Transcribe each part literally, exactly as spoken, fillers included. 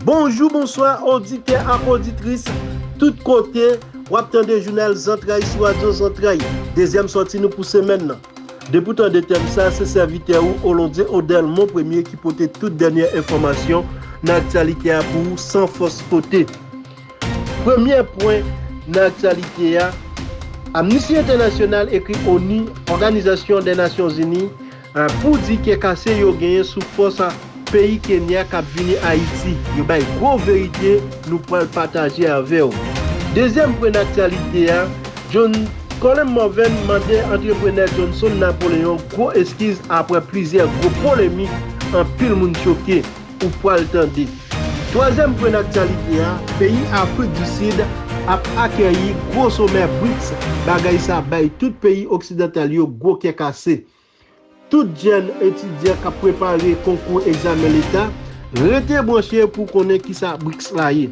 Bonjou, bonswa, oditè ak oditris, tout kote w ap tande jounal Zantray sou Radyo Zantray. Dezyèm sòti nou pou semèn nan. Depi w tande tèm sa, se sèvitè ou, Olondye Odelmon Premye, ki pote tout dènyè enfòmasyon nan aktyalite a pou ou san fòs kote. Premyè pwen nan aktyalite a, Amnisti Entènasyonal ekri ONI, Òganizasyon dè Nasyon Zini, a, pou di kè kase yo genyen sou fòs a peyi Kenya k ap vini Ayiti. Yo bay gwo verite nou pral pataje avè w. Dezyèm pwen nan aktyalite a, John Colin Morven mande antreprenè Johnson Napoleon gwo eskiz apre plizyè gwo polemik anpil moun choke. Ou pral tande. Twazyèm pwen nan aktyalite a, peyi Afrik di Sid ap akèyi gwo somè briks, bagay sa bay tout peyi oksidantal yo gwo kè kase. Tout jèn etidyan k ap prepare konkou egzamen leta, rete branche pou w konnen kisa briks la ye.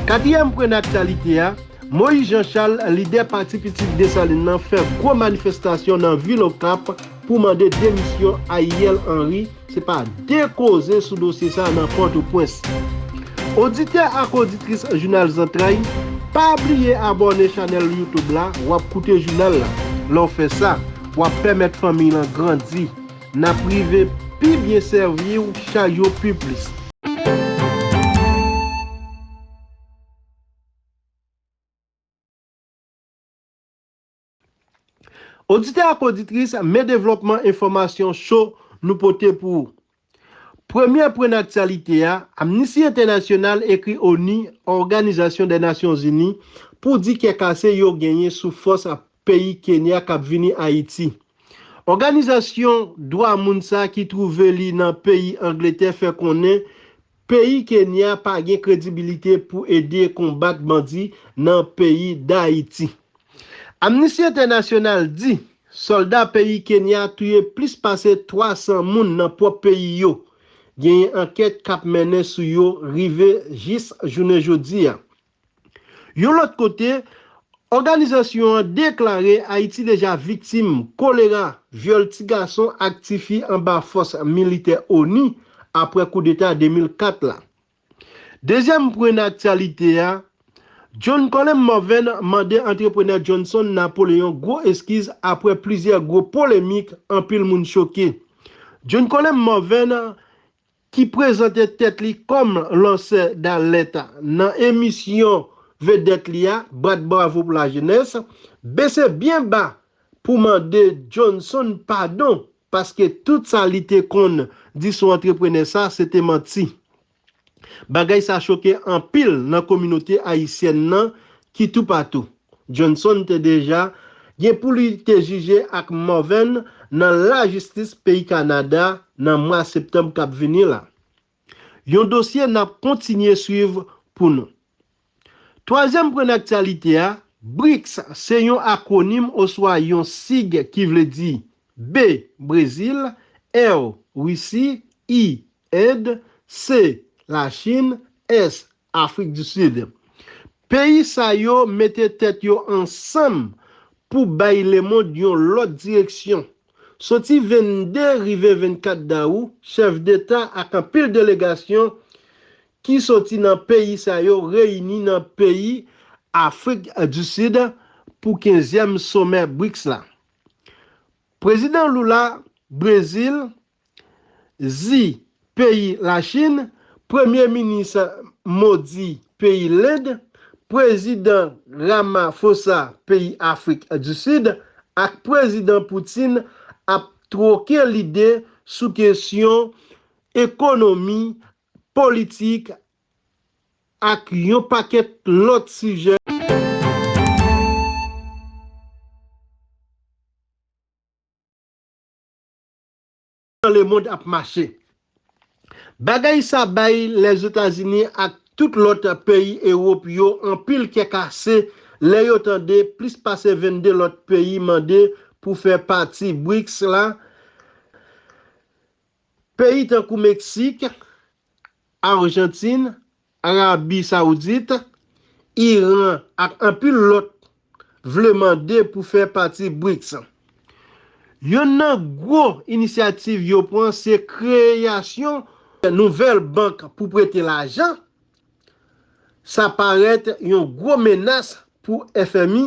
Katriyèm pwen nan aktyalite a, Moïse Jean Charles, lidè pati Pitit Desalin nan, fè gwo manifestasyon nan vil Okap pou mande demisyon Ariel Henry. Se pa de koze sou dosye sa nan Pòtoprens. Oditè ak oditris Jounal Zantray, pa bliye abòne chanèl YouTube la, w ap koute jounal la. Lè w fè sa, w ap pèmèt fanmiy lan grandi. N ap rive pi byen sèvi w chak jou pi plis. Oditè ak oditris, men devlòpman enfòmasyon cho nou pote pou ou. Premyè pwen nan aktyalite a, Amnisti Entènasyonal ekri ONI, Òganizasyon dè Nasyon Zini, pou di kè kase yo genyen sou fòs a peyi Kenya k ap vini Ayiti. Òganizasyon dwa moun sa ki twouve li nan peyi Angletè fè konnen peyi Kenya pa gen kredibilite pou ede konbat bandi nan peyi Dayiti. Amnisti Entènasyonal di sòlda peyi Kenya touye plis pase twa san moun nan pwòp peyi yo. Genyen ankèt k ap mennen sou yo rive jis jounen jodi a. Yon lòt kote, òganizasyon an deklare Ayiti deja viktim kolera, vyòl ti gason ak ti fi anba fòs militè ONI apre koudeta de mil kat la. Dezyèm pwen nan aktyalite a, John Colin Morven mande antreprenè Johnson Napoleon gwo eskiz apre plizyè gwo polemik anpil moun choke. John Colin Morven, ki prezante tèt li kòm lansè dalèt nan emisyon vedèt li a, Bat Bravo pou Lajenès, bese byen ba pou mande Johnson padon, paske tout sa li te konn di sou antreprenè sa, se te manti. Bagay sa choke anpil nan kominote ayisyèn nan ki toupatou. Johnson te deja gen pou li te jije ak Morven nan lajistis peyi Kanada nan mwa septanm k ap vini la. Yon dosye n ap kontinye swiv pou nou. Twazyèm pwen aktyalite a, briks se yon akwonim oswa yon sig ki vle di B, Brezil, R, Risi, I, End, C, Lachin, S, Afrik di Sid. Peyi sa yo mete tèt yo ansanm pou bay lemonn yon lòt direksyon. Soti vennde rive vennkat dawou, chèf deta ak anpil delegasyon ki soti nan peyi sa yo reyini nan peyi Afrik di Sid pou kenzyèm somè briks la. Prezidan Lula, Brezil, Xi, peyi Lachin, Premye Minis Modi, peyi Lend, Prezidan Ramaphosa, peyi Afrik di Sid, ak Prezidan Putin ap twoke lide sou kesyon ekonomi, politik, ak yon pakèt lòt sijè. Nan lemonn ap mache. Bagay sa bay Lèzetazini ak tout lòt peyi Ewòp yo anpil kè kase lè yo tande plis pase vennde lòt peyi mande pou fè pati briks la. Peyi tankou Meksik, Ajantin, Arabi Sawoudit, Iran ak anpil lòt vle mande pou fè pati briks. Yonn nan gwo inisyativ yo pran se kreyasyon nouvèl bank pou prete lajan, sa parèt yon gwo menas pou F M I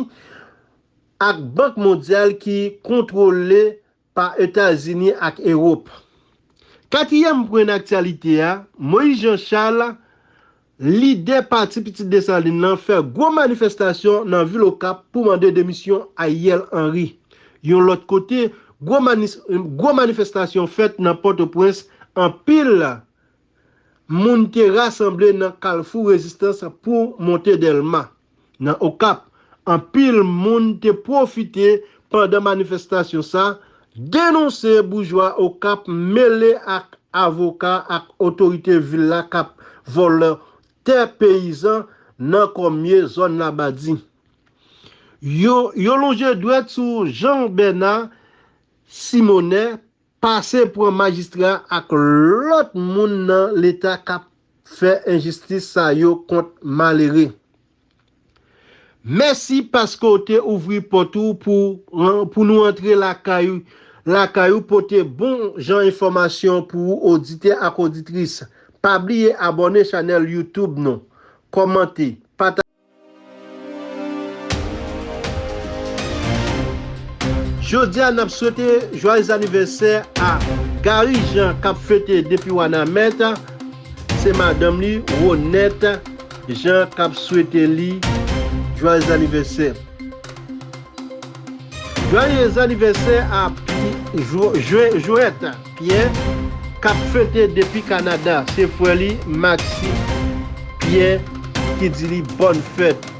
ak Bank Mondyal ki kontwole pa Etazini ak Ewòp. Katriyèm pwen nan aktyalite a, Moïse Jean Charles, lidè pati Pitit Desalin nan, fè gwo manifestasyon nan vil Okap pou mande demisyon Ariel Henry. Yon lòt kote, gwo, manis, gwo manifestasyon fèt nan Pòtoprens, anpil moun te rasanble nan Kalfou Rezistans pou monte Dèlma. Nan Okap, anpil moun te pwofite pandan manifestasyon sa, denonse boujwa Okap mele ak avoka ak otorite vil la k ap vòlè tè peyizan nan kòmye zòn Labadi. Yo, yo lonje dwèt sou Jean Bernard Simonet, pase pran majistra ak lòt moun nan Leta k ap fè enjistis sa yo kont malere. Mèsi paske w te ouvri pòt ou pou, pou nou antre lakay, lakay ou, pote bon jan enfòmasyon pou ou, oditè ak oditris. Pa bliye abòne chanèl YouTube nou, kòmante, pataje. Jodi a, n ap swete jwayez anivèsè a Gary Jean k ap fete depi Wanament. Se madanm li, Ronette Jean, k ap swete li jwayez anivèsè. Jwayez anivèsè a Pi-, Jwe-, Jwe-, Jwèt Pierre, k ap fete depi Kanada. Se frè li, Maxi Pierre, ki di li bòn fèt.